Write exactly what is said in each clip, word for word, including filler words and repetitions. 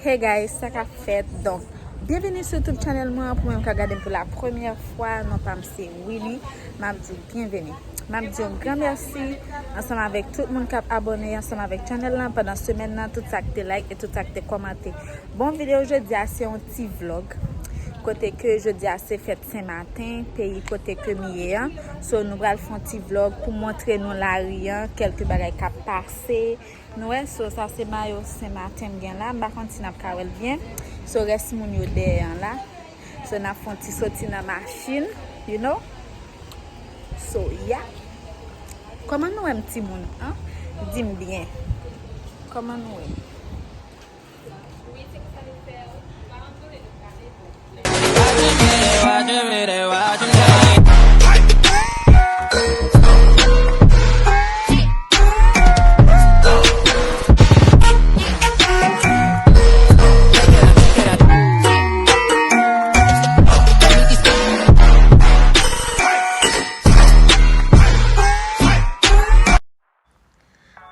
Hey guys, sa k ap fèt? Donk, byenveni sou YouTube channel mwen. Pou mwen k ap gade m pou la premyè fwa, non pa m se Willy. M ap di w byenveni. M ap di yon gran mèsi ansanm avèk tout moun k ap abòne ansanm avèk channel lan pandan semèn nan, tout sa k te like e tout sa k te kòmante. Bon, videyo jodi a se yon ti vlog. Kote ke jodi a se fèt Sen Maten, peyi kote ke m ye an. So, nou pral fè yon ti vlog pou montre nou lari an, kèlke bagay k ap pase. Nou wè, so, sa se mayo Sen Maten m gen la. M pa konn si n ap ka wè l byen. So, rès moun yo dèyè an la. So, n ap fè yon ti soti nan machin, you know. So, yeah. Kòman nou wè m, timoun, an? Di m byen. Kòman nou wè m?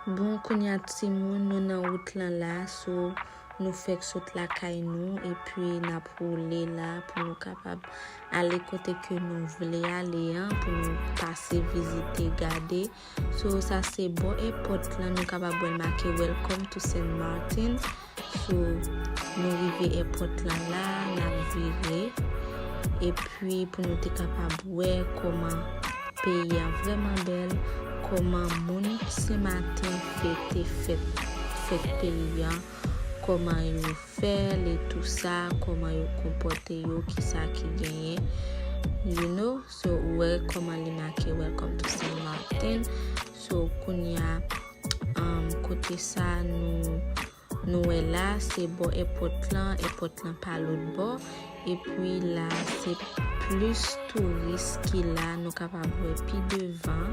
Bon, kounye a, timoun, nou nan wout lan la, so nou fèk sot lakay nou, epi n ap woule la pou nou kapab ale kote ke nou vle ale an, pou nou pase vizite, gade. So, sa se bò èpòt lan, nou kapab wè l make Welcome to Saint Martin. So, nou rive èpòt lan la, n ap vire. Epi, pou nou te kapab wè kòman peyi a vrèman bèl, kòman moun Sen Maten fete fèt, fèt peyi a, kòman yo fè l e tou sa, kòman yo konpòte yo, kisa ki genyen, you know. So, ou wè kòman li make Welcome to Saint Martin. So, kounye a, um, kote sa nou, nou wè la, se bò èpòt lan, èpòt lan pa lòt bò. Epi la, se plis touris ki la, nou kapab wè pi devan.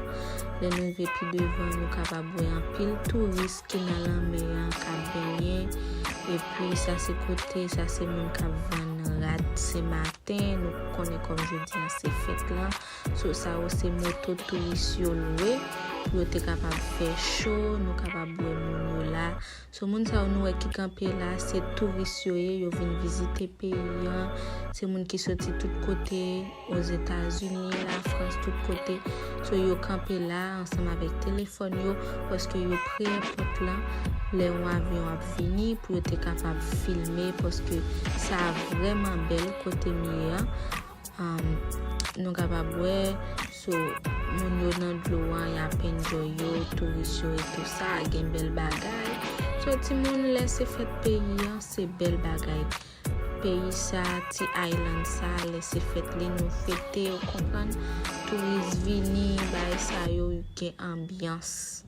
Lè nou rive pi devan, nou kapab wè anpil touris ki nan lanmè an k ap benyen. Epi sa se kote, sa se moun k ap vann rad Sen Maten. Nou konnen kòm jodi a se fèt lan. So, sa yo se moto touris yo lwe pou yo te kapab fè cho. Nou kapab wè moun yo la. So, moun sa yo nou wè ki kanpe la, se touris yo ye, yo vin vizite peyi an. Se moun ki soti tout kote, Ozetazini, Lafrans, tout kote. So, yo kanpe la ansanm avèk telefòn yo, paske yo pre èpòt lan. Lè yon avyon ap vini, pou yo te kapab filme, paske sa vrèman bèl kote m ye an. Um, nou kapab wè, so, moun yo nan dlo an, y ap enjoy yo, touris yo e tou sa, gen bèl bagay. So, timoun, lè se fèt peyi an, se bèl bagay. Peyi sa, ti island sa, lè se fèt li, nou fete, ou konprann? Touris vini, bagay sa yo, gen anbyans.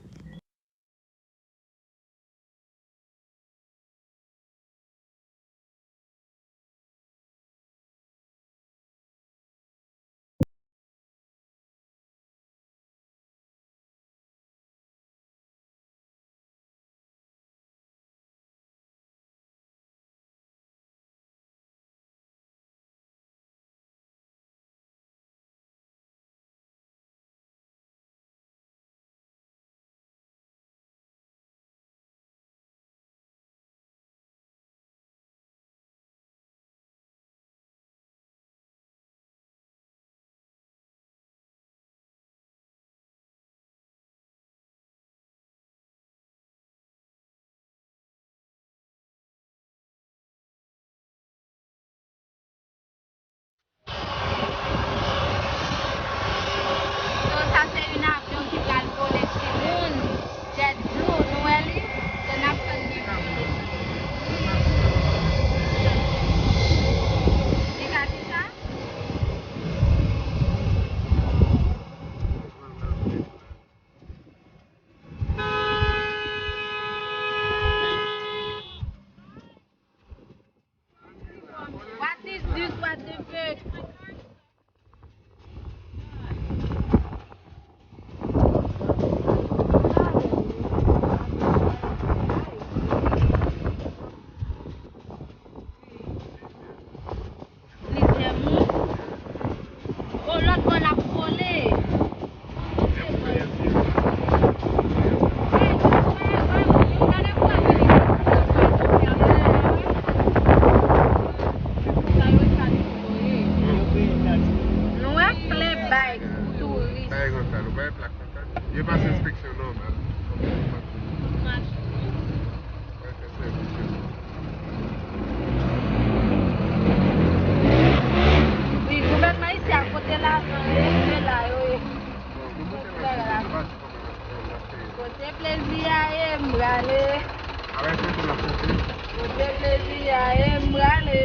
Yo te plezi a, e m prale.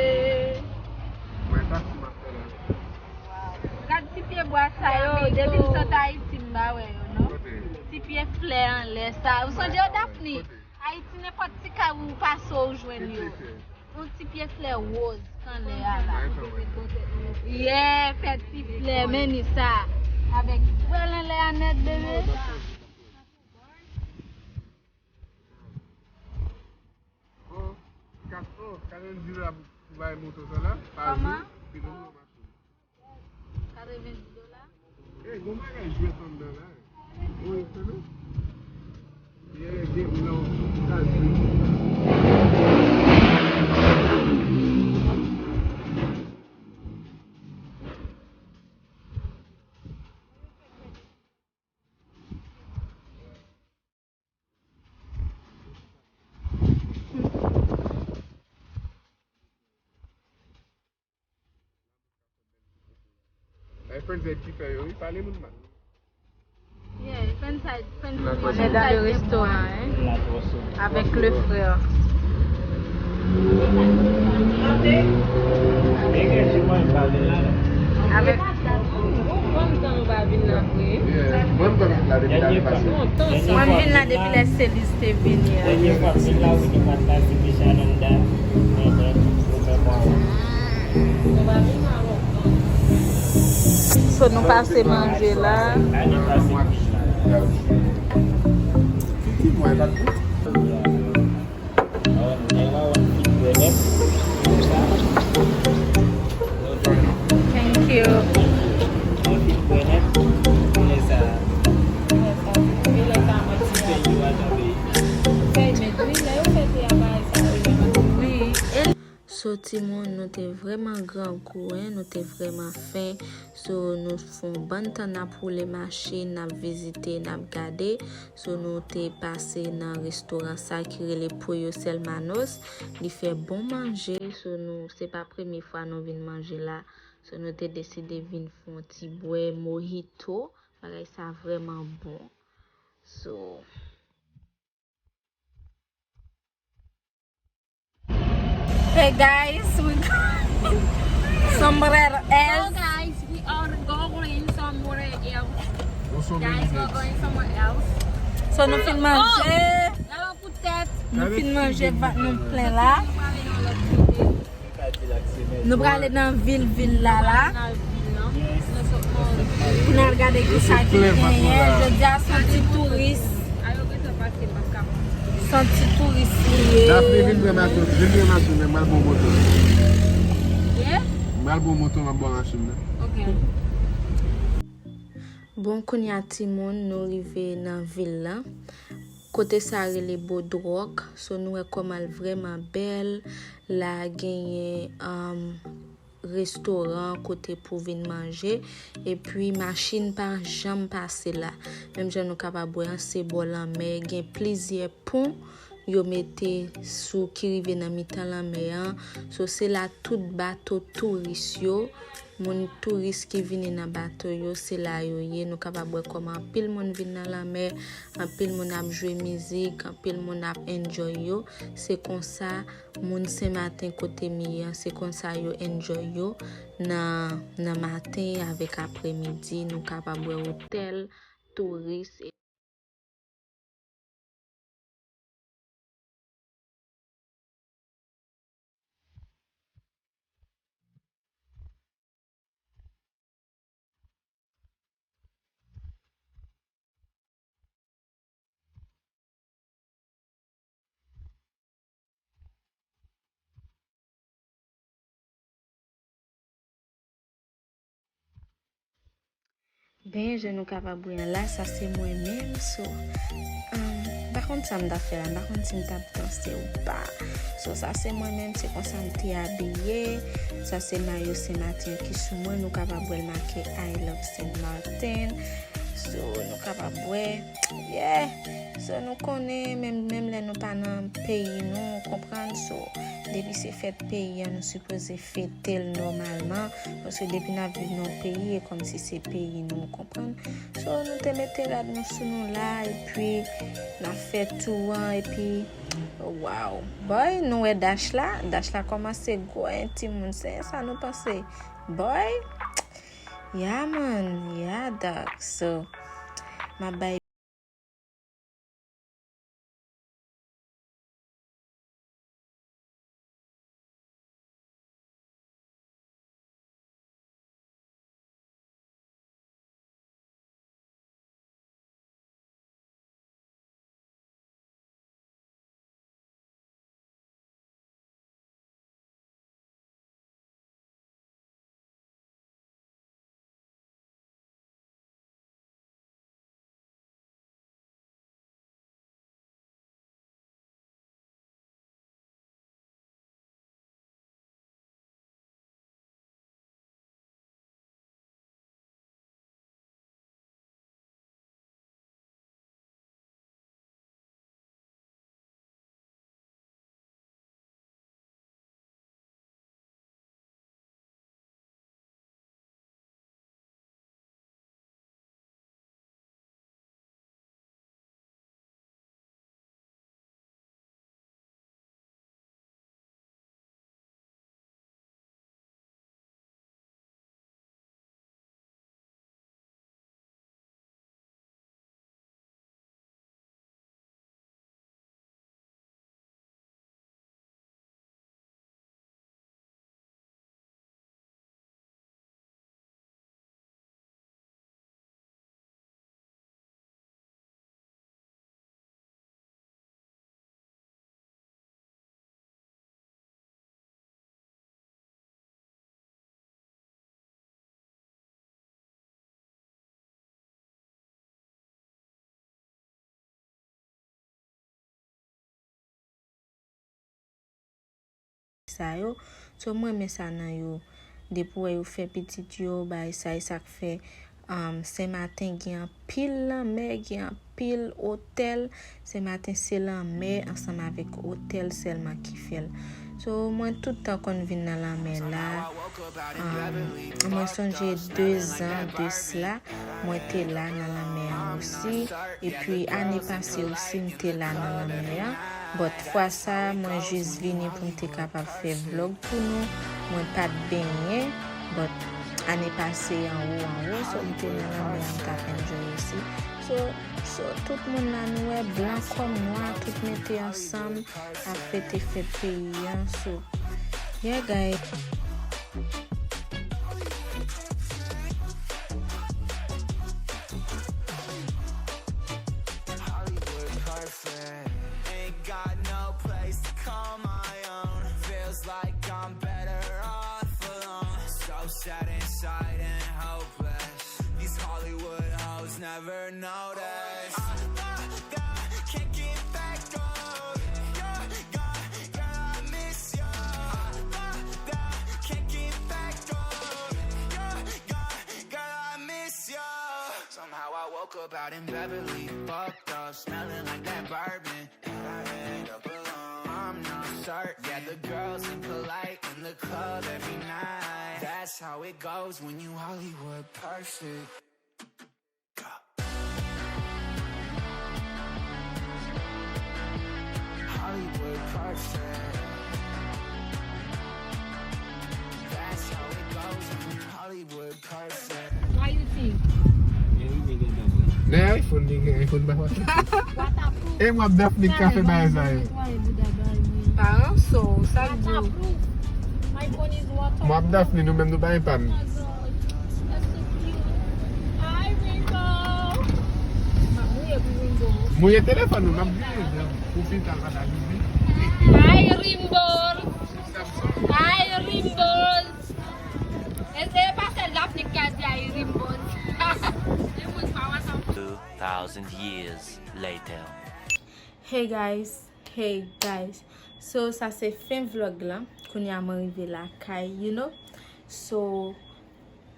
Mwen taksi m ap fè la. Gad ti pye bwa sa yo, depi m sot Ayiti m pa wè yo non. Ti pye flè anlè sa. Ou sonje yo, Daphne? Ayiti, nenpòt ti kay ou pase ou jwenn yo. Yon ti pye flè woz k anlè a la. Yeah, fè ti flè, men ni sa. Avèk pwèl anlè a nèt, bebe. Oh, kat, oh, katrevendis dola pou, pou bay moto sa la, pa jou, kòman? Pi nou yo machin. Katrevendis dola? Eh, gon bagay jwèt anndan la. Ou wè sa non? Yeah, gen, non, sa jwèt. Ay, French ed ki fè yo, wi, pale moun mal. Yeah, French ed, French ed. On est dans le restaurant, hein, avec le frère. Avèk Mwen m konn la depi lane pase. Mwen m vin la depi lè Seliz te vini an. Dènye fwa m vin la, wi, nou pa t la, se deja nan dat. Mwen, mwen, mwen, mwen, mwen. So, nou pase manje la. Lane pase m vin la. Ki, ki mwa e pa t bon? Thank you. Wi, e So, timoun, nou te vrèman grangou, en, nou te vrèman fen. So, nou fè yon bann tan n ap woule machin, n ap vizite, n ap gade. So, nou te pase nan restoran sa ki rele Pollos Hermanos. Li fè bon manje. So, nou, se pa premye fwa nou vin manje la. So, nou te deside vin fè yon ti bwè mojito. Bagay sa vrèman bon. So, Hey guys, we going somewhere else. So guys, we are going somewhere else. Guys, we're going somewhere else. So nou fin manje. Gade pou tèt. Nou fin manje, vant nou plen la. Nou prale nan vil, vil la la. Pou n al gade kisa ki genyen. Jodi a se yon ti touris. Se yon ti touris li ye. Daphne, vin pran machin, vin pran machin nan, m al pran moto. Ye? M al pran moto, m ap ba w machin nan. Ok. Bon, kounye a timoun, nou rive nan vil la. Kote sa rele Bodròk. So, nou wè kòman l vrèman bèl. La genyen, um, restoran kote pou vin manje. Epi machin pa janm pase la. Menm jan nou kapab wè an, se bò lanmè. Gen plizyè pon yo mete sou ki rive nan mitan lanmè an. So, se la tout bato touris yo, moun touris ki vini nan bato yo, se la yo ye. Nou kapab wè kòman anpil moun vin nan lanmè, anpil moun ap jwe mizik, anpil moun ap enjoy yo. Se konsa moun Senmaten kote m ye an, se konsa yo enjoy yo nan, nan maten avèk apremidi. Nou kapab wè otèl, touris. Ben, jan nou kapab wè an la, sa se mwen menm, so, um, m pa konn sa m t ap fè la, m pa konn si m t ap danse ou pa. So, sa se mwen menm, se konsa m te abiye. Sa se mayo Senmaten ki sou mwen, nou kapab wè l make I love Saint Martin. So, nou kapab wè, yeah. So, nou konnen, menm, menm lè nou pa nan peyi nou, ou konprann? So, depi se fèt peyi an, nou sipoze fete l nòmalman, paske depi n ap viv nan yon peyi, e kòmsi se peyi nou, ou konprann? So, nou te mete rad nou sou nou la, epi n ap fè tou an, epi Wow. Boy, nou wè Dash la. Dash la kòmanse gwo, en timoun. Se sa nou panse. Boy. Yeah, man. Yeah, dog. So, m ap bay sa yo. So, mwen renmen sa nan yo. Depi w wè yo fè pitit yo, bay sa e sa k fè, um, Senmaten gen anpil lanmè, gen anpil otèl. Senmaten se lanmè ansanm avèk otèl sèlman ki fè l. So, mwen tout tan konn vin nan lanmè la. Um, mwen sonje de zan de sila, mwen te la nan lanmè an osi. Epi ane pase osi, m te la nan lanmè an. But fwa sa, mwen jis vini pou m te kapab fè vlog pou nou. Mwen pa t benyen, but ane pase anwo, anwo, so m te nan lanmè an, m t ap enjoy osi. So, so, tout moun la nou wè, blan kòm nwa, tout mete ansanm, ap fete fèt peyi an. So, yeah, guys. Hollywood perfect. Ain't got no place to call my own. Feels like I'm better off alone. So sad inside and hopeless. These Hollywood hoes never notice. Can't get back on. Yeah, yeah, girl, I miss you. Can't get back on. Yeah, yeah, girl, I miss you. Somehow I woke up out in Beverly, fucked up, smelling like that bourbon. And I end up alone. I'm not certain. Yeah, the girls impolite in the club every night. That's how it goes when you Hollywood perfect. Hollywood perfect. That's how it goes when you Hollywood perfect. Why you think? Nan iPhone li gen, iPhone pa fòse. Waterproof. E m ap Daphne k ka fè bagay sa yo. Netwaye bouda bagay mwen. Pa ranso, sa l di w. Waterproof. My phone is waterproof. M ap Daphne, nou menm nou pa gen pa n. Hi, Rimbo. M ap mouye pou Rimbo. Mouye telefòn ou, m ap griye pou pita l pa ta rive. Hi, Rimbo. Hi, Rimbo. Eseye pa sèl Daphne k ka di hi, Rimbo. Two thousand years later. Hey guys, hey guys. So, sa se fen vlog lan. Kounye a mwen rive lakay, you know. So,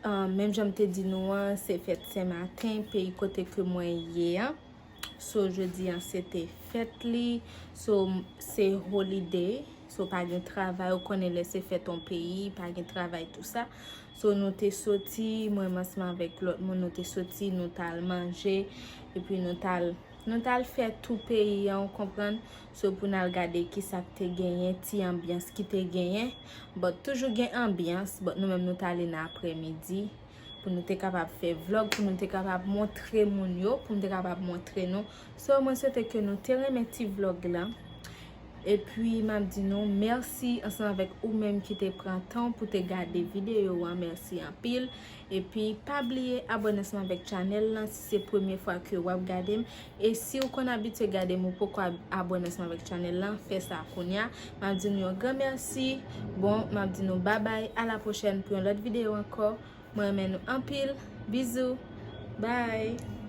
um, menm jan m te di nou an, se fèt Senmaten, peyi kote ke mwen ye an. So, jodi an, se te fèt li. So, m-, se holiday. So, pa gen travay. Ou konnen lè se fèt yon peyi, pa gen travay, tou sa. So, nou te soti, mwen menm ansanm avèk lòt moun, nou te soti, nou t al manje, epi nou t al Nou t al fè tou peyi an, ou konprann? So pou n al gade kisa k te genyen, ti anbyans ki te genyen. But toujou gen anbyans, but nou menm nou t ale nan aprèmidi pou nou te kapab fè vlog, pou nou te kapab montre moun yo, pou m te kapab montre nou. So mwen swete ke nou te renmen ti vlog la. Epi m ap di nou mèsi ansanm avèk ou menm ki te pran tan pou te gade videyo an, mèsi anpil. Epi pa bliye abòne ansanm avèk chanèl lan si se premye fwa ke w ap gade m. E si w konn abitye gade m, ou poko ab- abòne ansanm avèk chanèl lan, fè sa kounye a. M ap di nou yon gran mèsi. Bon, m ap di nou babay, a la pwochèn pou yon lòt videyo ankò. Mwen renmen nou anpil. Bizou. Bye.